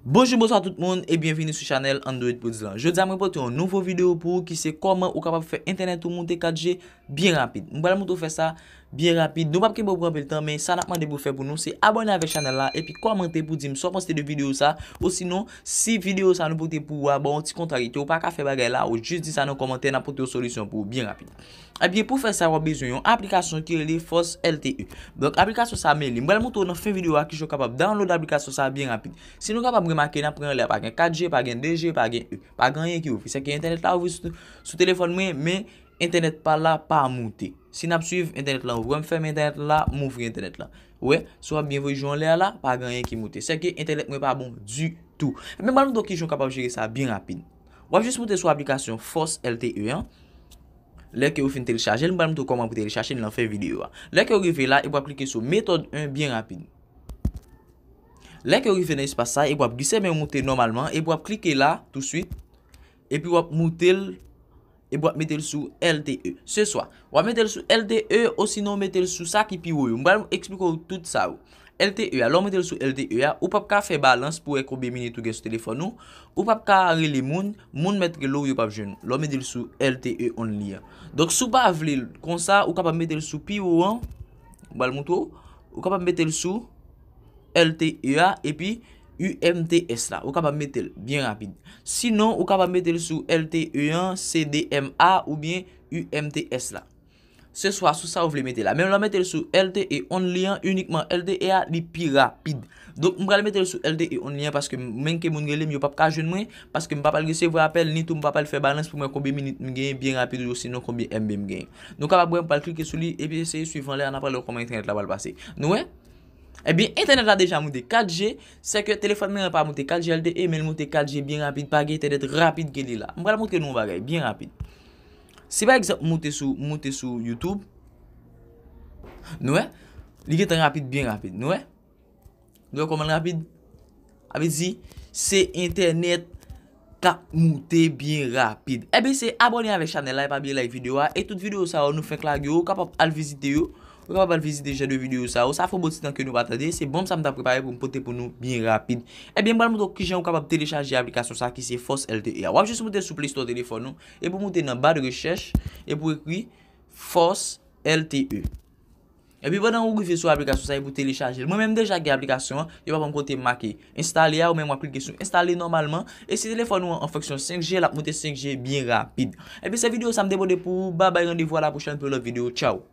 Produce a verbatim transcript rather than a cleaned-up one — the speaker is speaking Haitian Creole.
Bonjou, bonswa tout moun e byenvini sou chanèl Android Pods lan. Jodi a mwen pote yon nouvo videyo pou ou ki se kòman ou kapab fè entènèt ou moute kat G byen rapid. Mwen pral montre w fè sa byen rapid. Nou p ap kenbe w pou anpil tan, men sa n ap mande pou w fè pou nou se abòne avèk chanèl la epi kòmante pou di m sa w panse de videyo sa. Osinon, si videyo sa nou pote pou ou a ba w yon ti kontrarite, ou pa ka fè bagay la, ou jis di sa nan kòmantè, n ap pote yon solisyon pou ou byen rapid. Ebyen, pou fè sa, w ap bezwen yon aplikasyon ki rele Force L T E. Donk, aplikasyon sa mele. Mwen pral montre w nan fen videyo a kijan w kapab download aplikasyon sa byen rapid. Si nou kapab remake, n ap pran lè pa gen kat G, pa gen de G, pa gen E. Pa gen anyen ki ouvri. Sèke entènèt la ouvri sou, sou telefòn mwen, men entènèt pa la pa moute. Si n ap swiv, entènèt la ouvri. Wè m fèmen entènèt la, m ouvri entènèt la. Wè, si w ap byen voye je w anlè a la, pa gen anyen ki moute. Sèke entènèt mwen pa bon ditou. Men pral montre w kijan w kapab jere sa byen rapid. W ap jis moute sou aplikasyon Force L T E an. Lè ke w fin telechaje l, m pral montre w kòman pou telechaje l nan fen videyo a. Lè ke w rive la, epi w ap klike sou metòd en byen rapid. Lè ke w rive nan espas sa, epi w ap glise men w moute nòmalman, epi w ap klike la touswit, epi w ap moute l, epi w ap mete l sou L T E. Se swa, w ap mete l sou L T E, osinon w mete l sou sa ki pi wo yo. M pral eksplike w tout sa yo. L T E a, lè w mete l sou L T E a, ou p ap ka fè balans pou wè konbyen minit ou gen sou telefòn ou. Ou p ap ka rele moun, moun mèt rele w, yo p ap jwenn ou. Lè w mete l sou L T E only an. Donk, si w pa vle l konsa, ou kapab mete l sou pi wo an. M pral montre w. Ou kapab mete l sou L T E a, epi U M T S la. Ou kapab mete l byen rapid. Sinon, ou kapab mete l sou L T E an, C D M A oubyen U M T S la. Se swa sou sa w vle mete la. Men lè w mete l sou L T E only an, inikman L T E a, li pi rapid. Donk, m pral mete l sou L T E only an paske menm ke moun rele m, yo p ap ka jwenn mwen, paske m pa pral resevwa apèl, ni tou m pa pral fè balans pou m wè konbyen minit m genyen byen rapid osinon konbyen M B m genyen. Nou kapab wè, m pral klike sou li, epi eseye swiv anlè a, n ap pral wè kòman entènèt la pral pase. Nou wè? Ebyen, entènèt la deja moute kat G, sèke telefòn mwen an pa moute kat G L T E, men l moute kat G byen rapid, pa gen entènèt rapid ke li la. M pral montre nou yon bagay byen rapid. Si pa egzanp, m moute sou, m moute sou YouTube, nou wè, li gentan rapid, byen rapid, nou wè. Nou wè kòman l rapid? Sa vle di, se entènèt k ap moute byen rapid. Ebyen, se abòne avèk chanèl la, e pa bliye like videyo a, e tout videyo sa yo nou fenk lage yo, ou kapab al vizite yo, ou kapab al vizite jan de videyo sa yo. Sa fè yon bon ti tan ke nou pa tande, se bonm sa m ta prepare pou m pote pou nou byen rapid. Ebyen, m pral montre w kijan ou kapab telechaje aplikasyon sa ki se Force L T E a. W ap jis moute sou Play Store telefòn ou, epi w moute nan ba de rechèch, epi w ekri Force L T E. Epi pandan ou rive sou aplikasyon sa, epi w telechaje l. Mwen menm deja gen aplikasyon an, yo pa ban m kote make enstale a, ou menm w ap klike sou enstale nòmalman. E si telefòn ou an an fonksyon senk G, l ap moute senk G byen rapid. Epi se videyo sa m te pote pou ou, babay, randevou a la pwochèn pou yon lòt videyo, tchaw.